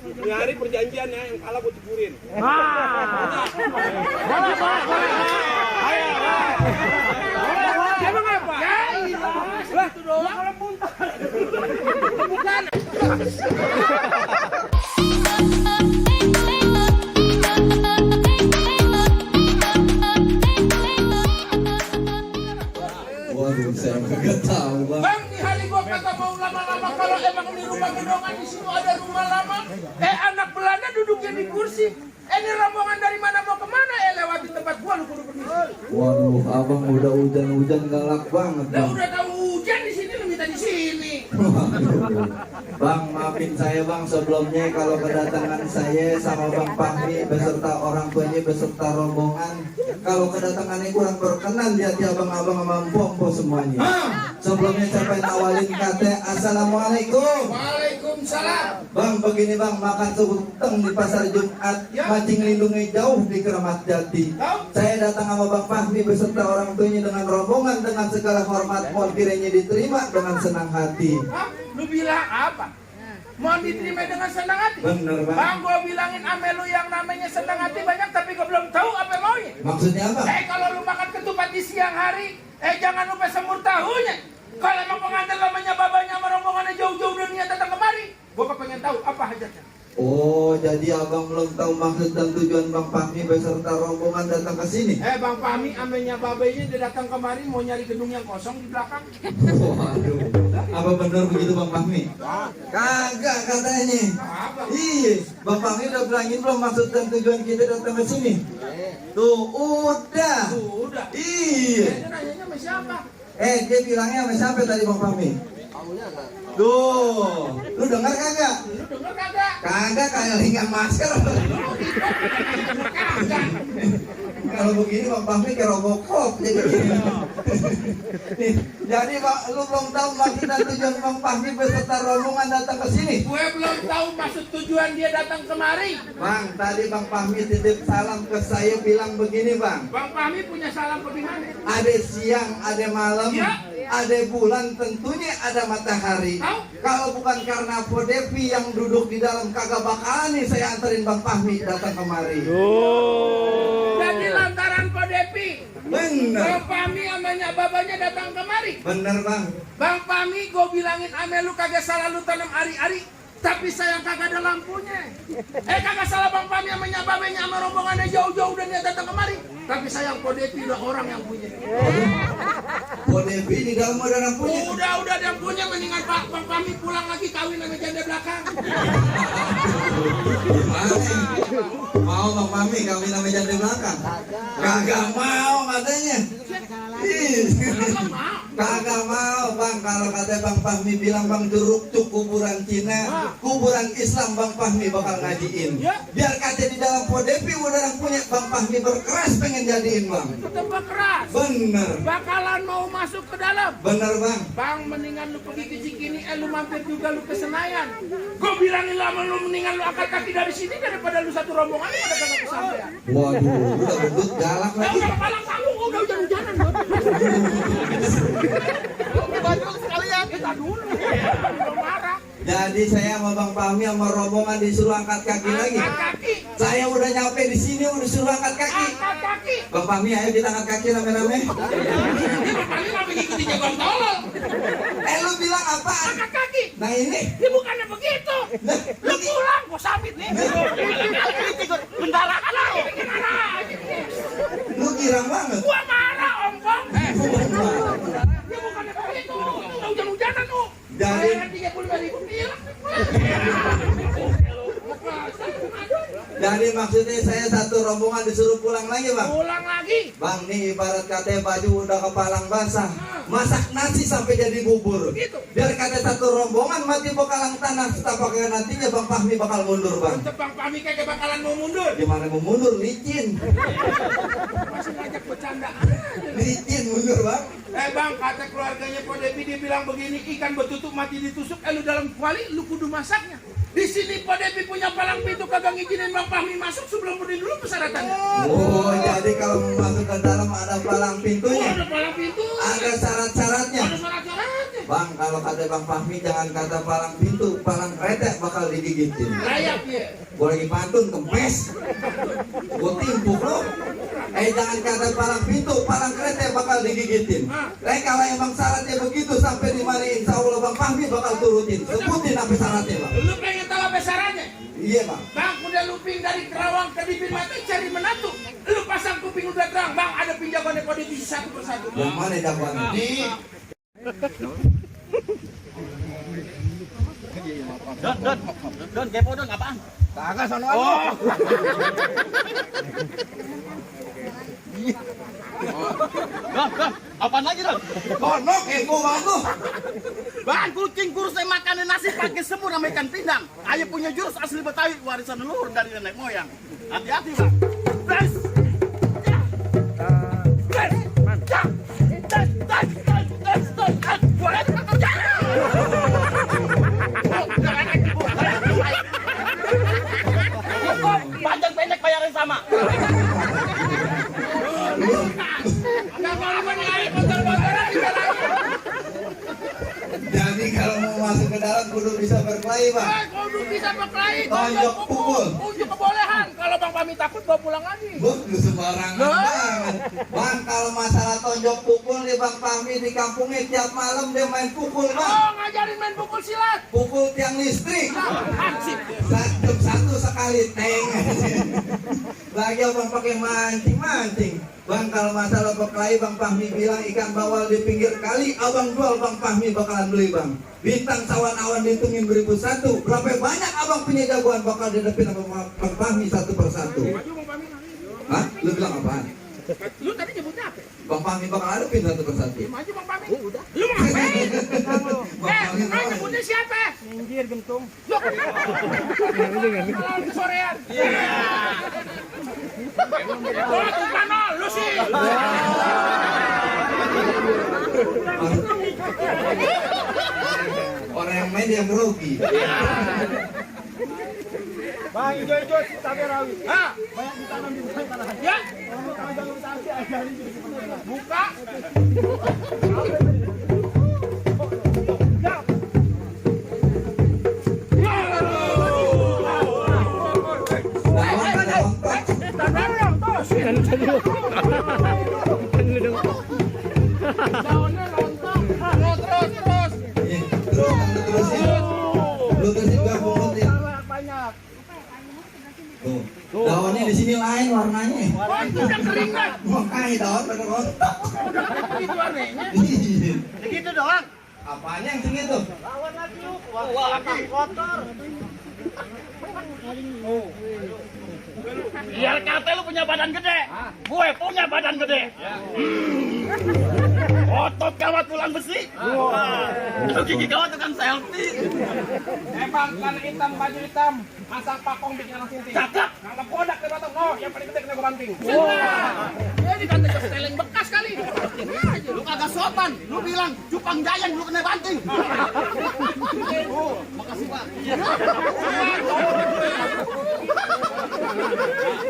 Ini hari perjanjiannya yang kalah gue ceburin. Boleh. Ayo. Emang apa? Ya ilah, segitu doang. Kalau muntah. Bukan. Waduh, saya nggak tahu bang. Bang, di hari gua kata mau lama-lama kalau emang di rumah gedongan di situ ada rumah lama. Anak Belanda duduknya di kursi. Ini rombongan dari mana mau kemana? Lewati tempat gua lu kudu permisi. Waduh, abang udah hujan galak banget Lah bang. udah tahu hujan di sini lu minta di sini. Waduh. Bang, maafin saya bang sebelumnya kalau kedatangan saya sama Bang Fahmi beserta orang tuanya beserta rombongan. Kalau kedatangannya kurang berkenan di hati abang-abang sama mpok semuanya. Sebelumnya saya pengen awalin kata Assalamualaikum. Waalaikumsalam. Bang, begini bang, makan sekuteng di pasar Jumat, Ya. mancing lindungi jauh di Keramat Jati. Tahu? Saya datang sama Bang Fahmi beserta orang tuanya dengan rombongan dengan segala hormat, mohon kiranya diterima dengan senang hati. Hah? Lu bilang apa? Mau diterima dengan senang hati? Bener bang. Bang, gua bilangin ame lu yang namanya senang hati banyak tapi gua belum tahu apa maunya. Maksudnya apa? Kalau lu makan ketupat di siang hari, jangan lupa semur tahunya. Kalau emang pengantin lamanya babanya sama rombongannya jauh-jauh dari niat datang kemari, gua pengen tahu apa hajatnya. Oh, jadi abang belum tahu maksud dan tujuan Bang Fahmi beserta rombongan datang ke sini? Bang Fahmi amenya babanya dia datang kemari mau nyari gedung yang kosong di belakang. Waduh, apa benar begitu Bang Fahmi? Kagak katanya. Apa? Iya, Bang Fahmi udah bilangin belum maksud dan tujuan kita datang ke sini? Tuh, udah. Udah. Iya. Dia nanyanya sama siapa? Dia bilangnya sama siapa tadi Bang Fahmi? Tuh, lu dengar kagak? Lu denger kagak? Kagak kayak lingan masker. Kagak. Kalau begini Bang Fahmi kayak Robocop jadi gini. Nih, jadi Bang, lu belum tahu maksud dan tujuan Bang Fahmi beserta rombongan datang ke sini? Gue belum tahu maksud tujuan dia datang kemari. Bang, tadi Bang Fahmi titip salam ke saya bilang begini Bang. Bang Fahmi punya salam bagaimana? Ada siang, ada malam, Ya. ada bulan, tentunya ada matahari. Tahu? Kalau bukan karena Podepi yang duduk di dalam kagak bakalan nih saya anterin Bang Fahmi datang kemari. Jadi lantaran Pak Depi, Bener, Bang Fahmi amanya babanya datang kemari. bener Bang. Bang Fahmi, gue bilangin ame lu kagak salah lu tanam ari-ari, tapi sayang kagak ada lampunya. Kagak salah Bang Fahmi amanya babanya sama rombongannya jauh-jauh dan dia datang kemari. Tapi sayang Pak Depi udah orang yang punya. Podepi di dalam ada yang punya. Udah ada yang punya, mendingan Bang Fahmi pulang lagi kawin sama janda belakang. Mau Bang Fahmi kawin sama janda belakang? Kagak mau katanya. Ih, kagak mau Bang. Kalau kata Bang Fahmi bilang Bang Jeruk cuk kuburan Cina, kuburan Islam Bang Fahmi bakal ngajiin. Biar kata di dalam Podepi udah yang punya Bang Fahmi berkeras pengen jadiin Bang. Tembak keras. Bener, Bakalan mau masuk ke dalam. bener Bang. Bang, mendingan lu pergi ke Cikini, lu mampir juga lu ke Senayan. Gue bilangin lama lu mendingan lu angkat kaki dari sini daripada lu satu rombongan lu pada kagak kesampaian. Waduh, udah gendut galak lagi. Udah palang tanggung, udah hujan-hujanan. Baju sekalian. Kita dulu. Belum marah. Jadi saya sama Bang Fahmi sama rombongan disuruh angkat kaki lagi. Angkat kaki. Saya udah nyampe di sini udah disuruh angkat kaki. Angkat kaki. Bang Fahmi ayo kita angkat kaki rame-rame. Ini bapaknya nggak mengikuti jagoan tolol. Lu bilang apaan? Angkat kaki. Nah ini. Ini bukannya begitu. Lu pulang, gua sabit nih. Bendalakan lu. Bikin marah. Lu girang banget. Gua marah, Om Bang. Ini bukannya begitu. Udah hujan-hujanan lu. Jadi 35.000 hilang. Jadi maksudnya saya satu rombongan disuruh pulang lagi Bang. Pulang lagi. Bang nih ibarat katanya baju udah kepalang basah, masak nasi sampai jadi bubur. Begitu. Biar kata satu rombongan mati bakalan tanah, setapak nantinya Bang Fahmi bakal mundur Bang. Untuk Bang Fahmi kagak bakalan mau mundur. Gimana mau mundur? Licin. Masih ngajak bercanda. Licin mundur Bang. Bang, kata keluarganya Pak Depi dia bilang begini, ikan betutuk mati ditusuk, lu dalam kuali lu kudu masaknya. Di sini Pak Depi punya palang pintu kagak ngizinin Bang Fahmi masuk sebelum beri dulu persyaratannya. Oh, jadi kalau mau masuk ke dalam ada palang pintunya. Ada palang pintu. Ada syarat-syaratnya. Ada syarat-syaratnya. Bang, kalau kata Bang Fahmi jangan kata palang pintu, palang kereta bakal digigitin. Layak ya. Gue lagi pantun kempes, gue timpuk lo. Jangan kata palang pintu, palang kereta bakal digigitin. Kalau emang syaratnya begitu sampai di mana insya Allah Bang Fahmi bakal turutin. Sebutin apa syaratnya Bang? Lu pengen tahu apa syaratnya? Iya Bang. Bang udah luping dari Kerawang ke Dipin Mati cari menantu. Lu pasang kuping udah terang, Bang ada pinjamannya kode di satu persatu. Yang mana jagoannya? Nih. Don, kepo Don, apaan? Kagak sono Oh. Don, apaan lagi Don? Kono kepo Bang tuh. Bang, kucing kurus yang makanin nasi pakai semur sama ikan pindang. Ayah punya jurus asli Betawi, warisan leluhur dari nenek moyang. Hati-hati Bang. Guys. Panjang pendek bayarin sama. Jadi kalau mau masuk ke dalam kudu bisa berkelahi Bang. Kudu bisa berkelahi. Tonjok pukul. Unjuk kebolehan. Kalau Bang Pami takut bawa pulang lagi. Lu sembarangan banget. Bang kalau masalah tonjok pukul nih Bang Fahmi di kampungnya tiap malam dia main pukul Bang. Oh ngajarin main pukul silat. Pukul tiang listrik. Hansip. Satu sekali teng. Lagi abang pakai mancing. Bang kalau masalah berkelahi Bang Fahmi bilang ikan bawal di pinggir kali abang jual Bang Fahmi bakalan beli Bang. Bintang sawan awan dihitungin beribu satu. Berapa banyak abang punya jagoan bakal dihadapin sama Bang Fahmi satu persatu. Hah? Lu bilang apaan? Lu tadi nyebutnya apa? Bang Fahmi bakal hadapin satu persatu. Maju Bang Pami. Udah. Lu mau ngapain? Lu nyebutnya siapa? Minggir gentung. Lu kalau sorean. Iya. Oh, Tupano, lu sih. Orang yang main dia merugi. Bang, hijau-hijau cabai rawit. Hah? Banyak ditanam di tanah. Ya? Kalau jalur tadi ajarin di sana. Buka. Daunnya lontong. Terus. Lu terusin gak pungutin. Banyak. Tuh. Daunnya di sini lain warnanya. Oh, itu udah kering kan? Makanya daun pada rontok. Itu warnanya. Begitu doang. Apanya yang segitu? Lawan lagi yuk. Wah, kotor. Biar kata lu punya badan gede. Gue punya badan gede. Otot kawat tulang besi. Lu gigi kawat tukang selfie. Bang, kan hitam, baju hitam. Masang pakong bikin anak sinting. Cakep. Nangkap kodak ke batang. Oh, yang paling gede kena gue banting. Dia dikata seteleng bekas kali. Lu kagak sopan. Lu bilang cupang jayang lu kena banting. Oh, makasih Pak.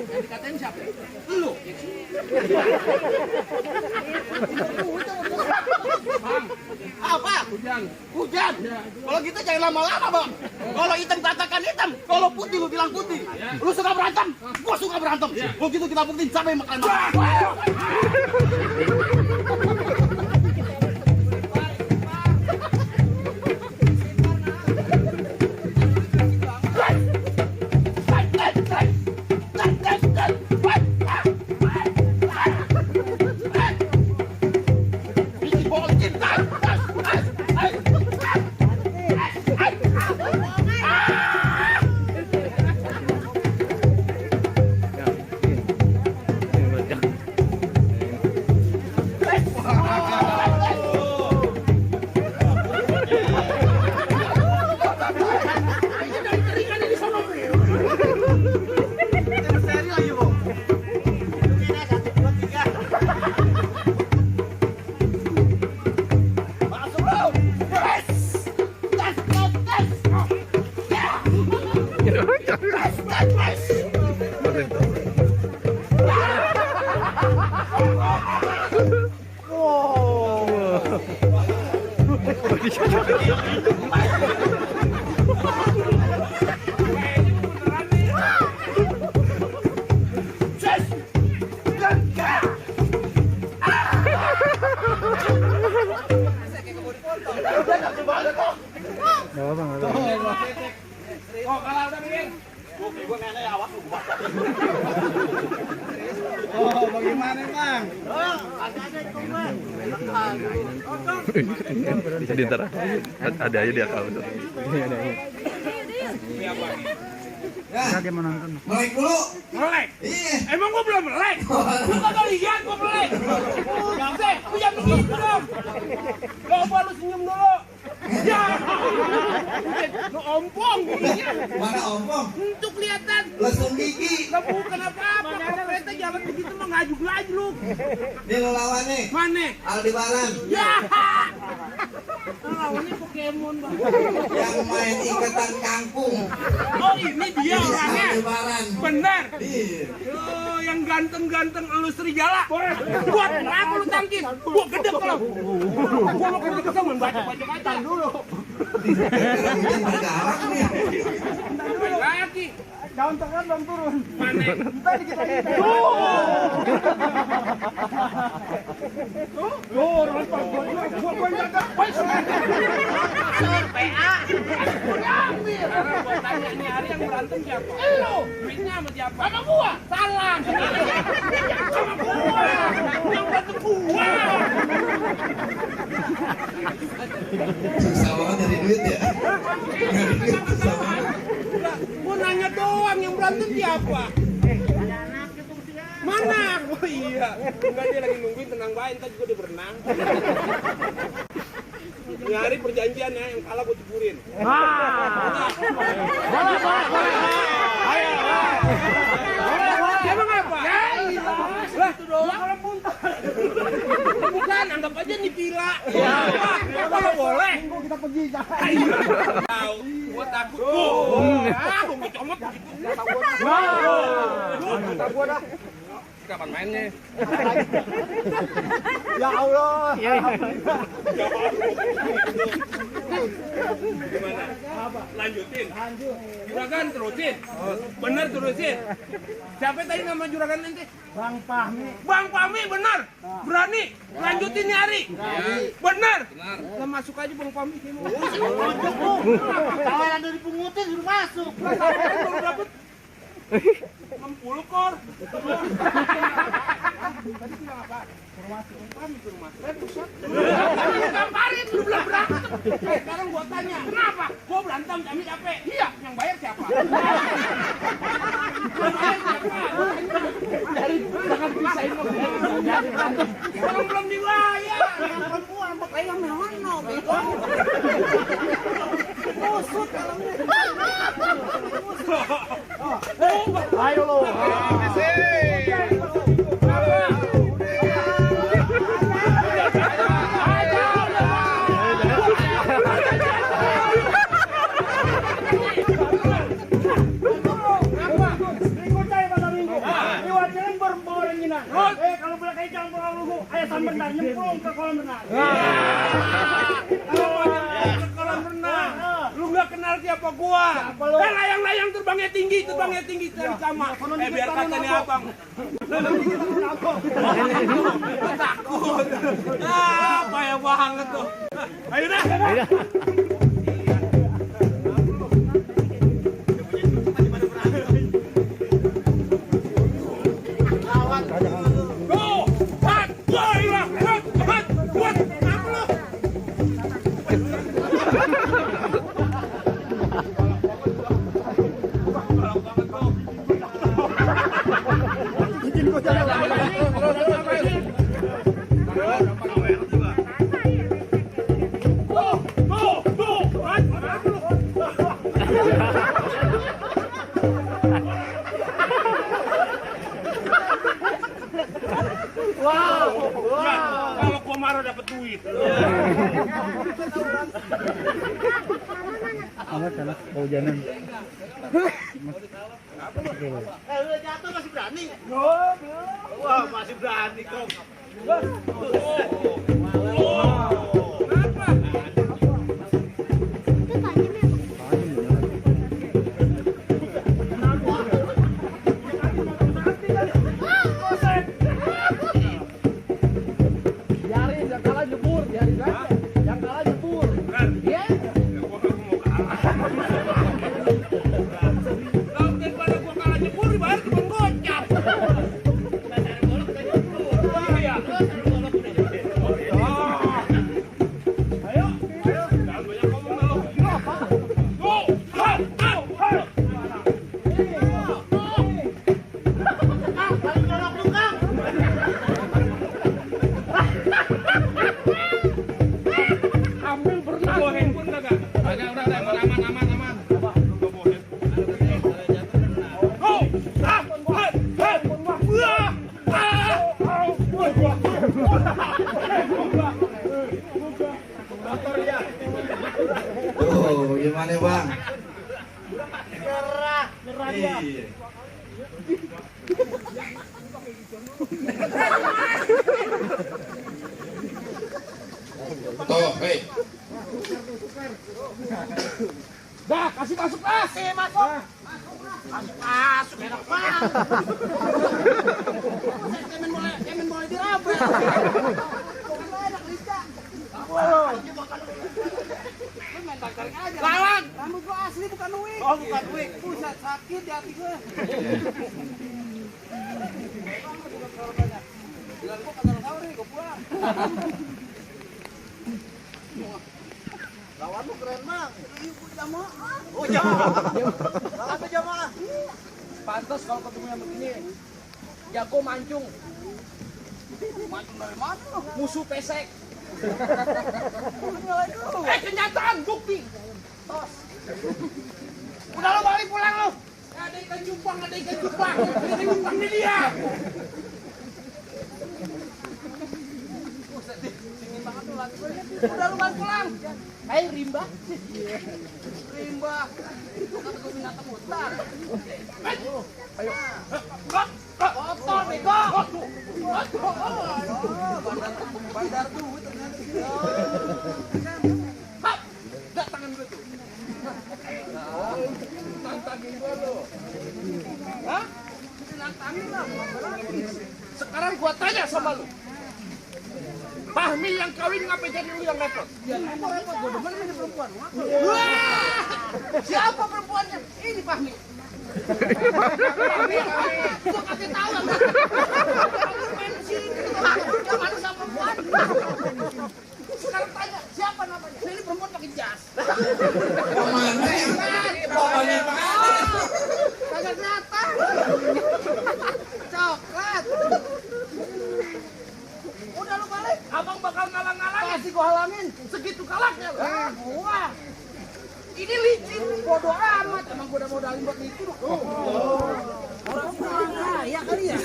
Dikatain siapa? Lu. Apa? Hujan. Kalau gitu jangan lama-lama Bang. Kalau hitam katakan hitam, kalau putih lu bilang putih. Lu suka berantem, gua suka berantem. Kalau gitu kita buktiin siapa yang makan. Oh, kalah udah bikin. Oh, bagaimana Bang? Bisa diantar ada aja di akal. Ya, dia menonton. Melek dulu. Melek? Iya. Emang gua belum melek? Gua kagak lihat gua melek. Seh, lu jangan begitu dong. Coba lu senyum dulu. Ya. Lu ompong giginya. Mana ompong? Untuk kelihatan. Lesung gigi. Lah bukan apa-apa. Kalau kereta jalan begitu mah ngajuk-ngajuk. Dia lawan nih. Mana? Aldebaran. Ya. Lawannya Pokemon, Bang. Yang main ikatan kangkung. Oh, ini dia orangnya. Aldebaran. Benar. Iya. Oh, yang ganteng-ganteng lu serigala. Buat apa lu tangkis? Gua gede kalau. Gua mau kerja sama baca-baca aja. Dulu. Hujan bergarak nih. Lagi. Daun tengah belum turun. Mana? Tadi kita orang gua jaga. PA. Ambil. Sekarang gua tanya nih hari yang berantem siapa? Lu. Duitnya sama siapa? Sama gua. Salah. Sama gua. Yang berantem gua. Susah banget nyari duit ya. Nyari duit susah banget. Gua nanya doang yang berantem siapa? Mana? Oh iya. Enggak, dia lagi nungguin tenang baik, entar juga dia berenang. Ini hari perjanjian ya, yang kalah gua ceburin. Emang apa? Ya iya. Lah itu doang kalau muntah. Bukan, anggap aja nih pila. Ya. Kalau boleh. Kita pergi jangan. Ayo. Tahu, gua takut. Gua mau comot begitu. Kata gua dah. Kapan mainnya? Ya Allah. Gimana? Lanjutin. Juragan terusin. Bener terusin. Siapa tadi nama juragan nanti? Bang Fahmi. Bang Fahmi bener. Berani. Lanjutin nih hari. Bener. Lah masuk aja Bang Fahmi. Kalau ada dipungutin suruh masuk. Baru dapet 60 kor. Tadi bilang apa? Suruh masuk. Bang Fahmi suruh masuk. Gamparin lu belum berantem. Sekarang gua tanya, kenapa? Gua berantem kami capek. Iya, yang bayar siapa? Dari jangan pisahin kok. Jadi berantem. Orang belum dibayar. Yang perempuan pakai yang mana? Bego. Kusut kalangnya. Ayo lo. Kalau boleh kayak campur lugu, ayo sambil nyemplung ke kolam renang. Ke kolam renang. Lu nggak kenal siapa gua? Kan layang-layang terbangnya tinggi dari sama. Biar kata nih abang. Takut. Apa ya banget tuh. Ayo dah. Kalau gua marah dapat duit. Anak kehujanan. Udah jatuh masih berani? Wah, masih berani kok. Kenapa? dia. Tuh, hei. Dah, kasih masuk lah. Masuk. Masuk enak banget. Cemen boleh dirabet. Lawan. Rambut gua asli bukan wig. Oh, bukan wig. Pusat sakit di hati gue. Bilang gua kagak tahu nih, gua pulang. Lawan lu keren mah. Jamaah. Oh, jamaah. Lawan tuh jamaah. Pantas kalau ketemu yang begini. Jago mancung. Mancung dari mana? Musuh pesek. Kenyataan bukti. Tos. Udah lo balik pulang lo. Ada ikan cupang, ada ikan cupang. Ini cupang ini dia. Dingin banget tuh lagi. Udah lo balik pulang. Kayak rimba. Rimba. Kata gue binatang hutan. Ayo. Kotor bego. Bandar duit ternyata. Hap. Dah tangan gue tuh. Tantangin gue lo. Hah? Nantangin lah. Sekarang gua tanya sama lu. Fahmi yang kawin ngapa jadi lu yang repot? Ya repot, gue demen ini perempuan. Wah! Siapa perempuannya? Ini Fahmi. Gue kasih tahu lah. Main sini, dia manusia perempuan. Sekarang tanya, siapa namanya? Ini perempuan pakai jas. Mana ya? Pokoknya Kagak kelihatan. Coklat. Udah lu balik. Abang bakal ngalang-ngalangin. Pasti gua halangin. Segitu galaknya lu. Gua. Ini licin. Bodoh amat. Emang gua udah modalin buat itu. Orang kaya kali ya.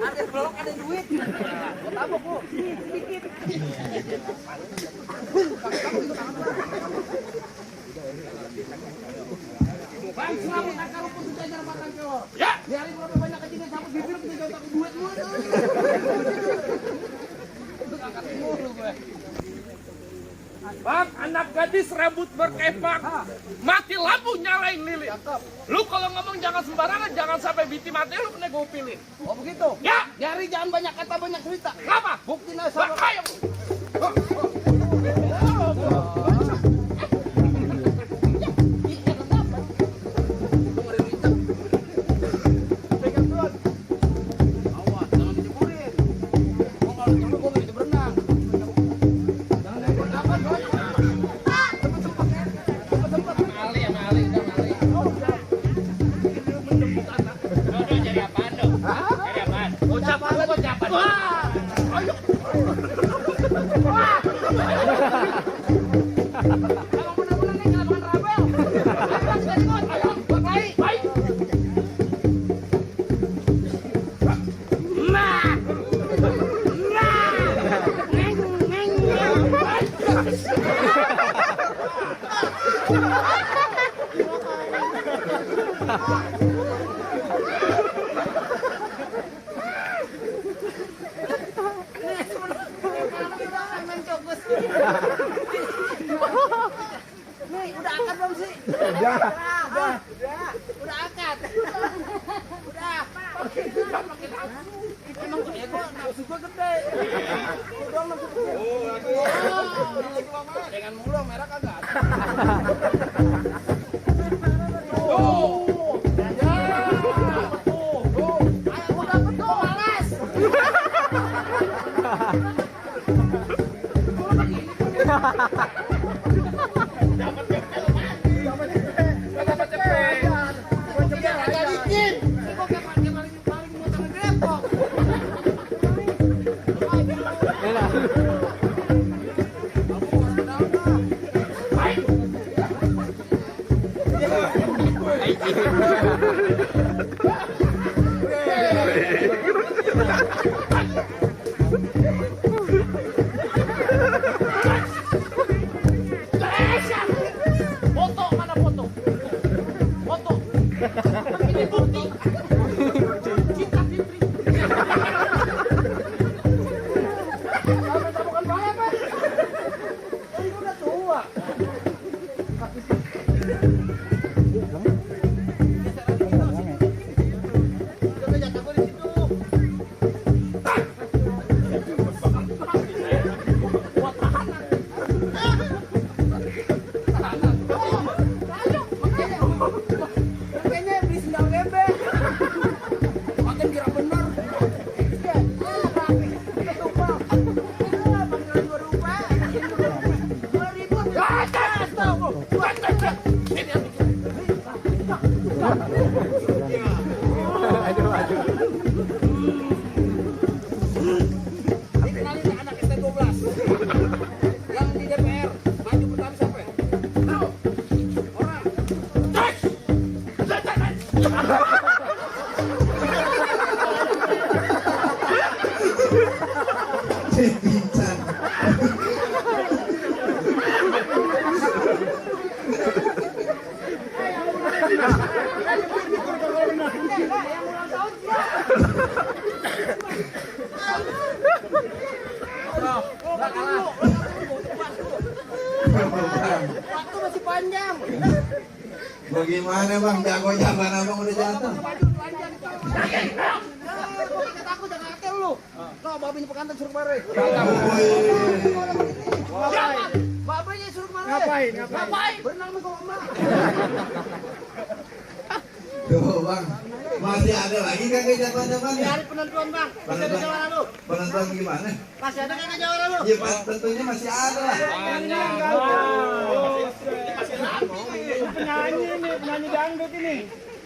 Ada blok, ada duit. Gua tabok lu. Dikit. Bang, selamat akal lu pun jajar makan kelor. Ya. Biarin berapa banyak kecilnya sampai bibir kita jauh tapi duit mulu. Untuk angkat mulu gue. Bang, anak gadis rambut berkepang, mati lampu nyalain lilin. Lu kalau ngomong jangan sembarangan, jangan sampai biti mati lu kena gue pilih. Oh begitu? Ya. Nyari jangan banyak kata banyak cerita. Kenapa? Buktiin aja sama. Ayo. Nih, udah angkat belum sih? Udah angkat. Udah. Emang nafsu gua gede. Udah nafsu gede. Jangan mulu merah kagak. Foto mana foto? Foto. Ini bukti. Cinta Fitri. Apa bukan bahaya, Pak? Kan gua udah tua. Makanya beli sendal bebek. Makin kira bener. Iya, rapi. Ketumpal. Panggilan gua lupa. 2.000. Dikenalin anak ST12 yang di DPR maju pertama siapa? Tahu? Orang. Pincan. Yang ulang tahun siapa? Waktu masih panjang. Bagaimana bang, jago-jagoan abang udah jatuh. Kata aku jangan akel lu. Kau babinya pekantan suruh kemari. Ngapain? Babinya suruh kemari. Ngapain? Berenang sama kau emak. Tuh bang, masih ada lagi kagak jagoan-jagoan Di ya? hari penentuan bang. Masih ada jawaran lu. Penentuan gimana? Masih ada kagak jawaran lu? Ya tentunya masih ada lah. Penyanyi dangdut ini.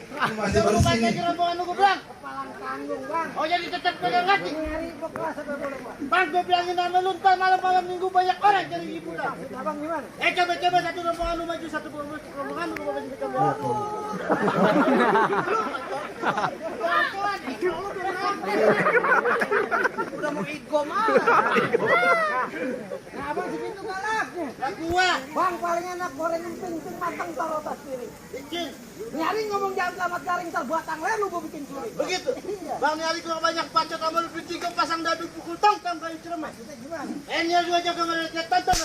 Masih Coba bersih baca nih. jerobogan lu bang. Kepalang tanggung bang. Oh jadi tetap pegang kaki. Nyari kelas apa boleh bang? Bang gue bilangin nama lu ntar malam-malam minggu banyak orang jadi hiburan. Abang gimana? Coba satu rombongan lu maju, satu rombongan lu maju kita bawa lu. Pelan-pelan, ego lu belum nyampe. Udah mau ego mah. Nah abang segitu galaknya. Lah gua. Bang paling enak goreng emping matang taruh tas kiri. Bikin. Nyari ngomong jangan selamat garing ntar batang leher lu gua bikin curi. Begitu. Bang nyari kalau banyak pacot sama lu bikin kau pasang dadu pukul tong kayu ceremet. Gimana? Ini juga jaga ngeliat tonton.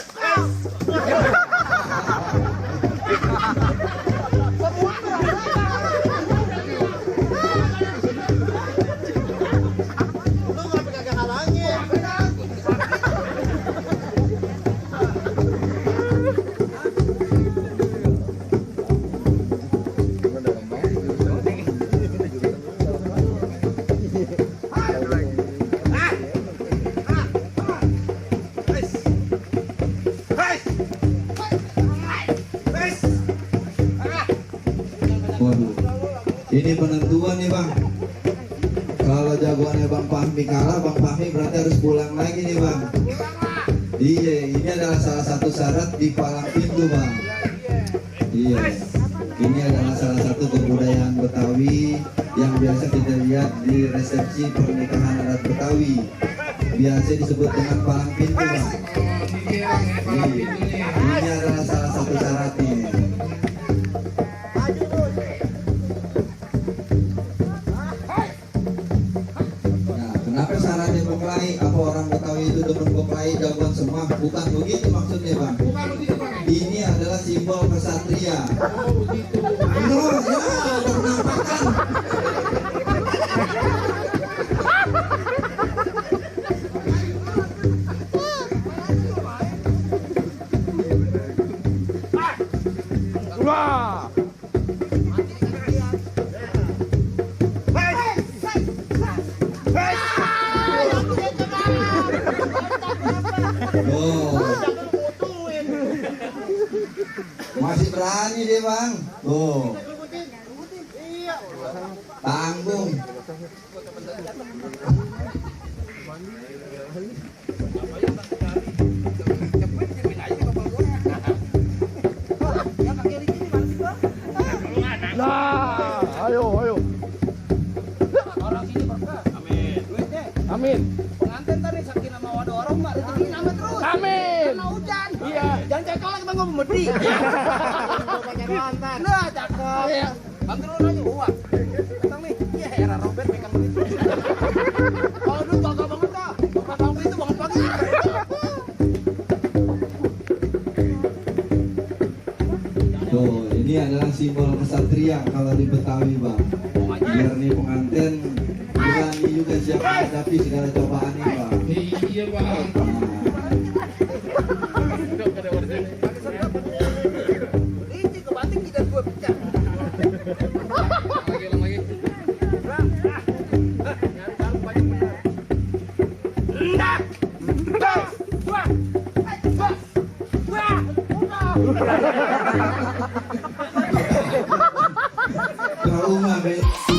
Semua lu nggak kagak halangin. Waduh, ini penentuan nih bang. Kalau jagoannya Bang Fahmi kalah, Bang Fahmi berarti harus pulang lagi nih bang. Iya, ini adalah salah satu syarat di palang pintu bang. Iya, ini adalah salah satu kebudayaan Betawi yang biasa kita lihat di resepsi pernikahan adat Betawi. Biasa disebut dengan palang pintu bang. Iya, ini adalah salah satu syaratnya. Kenapa syaratnya berkelahi? Apa orang Betawi itu demen berkelahi jagoan semua? Bukan begitu maksudnya bang. Ini adalah simbol kesatria. Terus ya, ada penampakan. Wah. Oh, masih berani dia bang. Tuh, tanggung. Nah, ayo. Orang sini berkah. Amin. Duitnya. Amin. Pengantin tadi saking nama wadah orang mbak, rezeki nama terus. Amin. Karena hujan. Iya. Jangan cekol lagi bang, gue memedi. Nah, cakep. Bang turun aja. adalah simbol kesatria kalau di Betawi bang. Biar nih pengantin berani juga siap menghadapi segala cobaan ini bang. Iya bang. Ini kebatik tidak gue bicara. Trauma kayak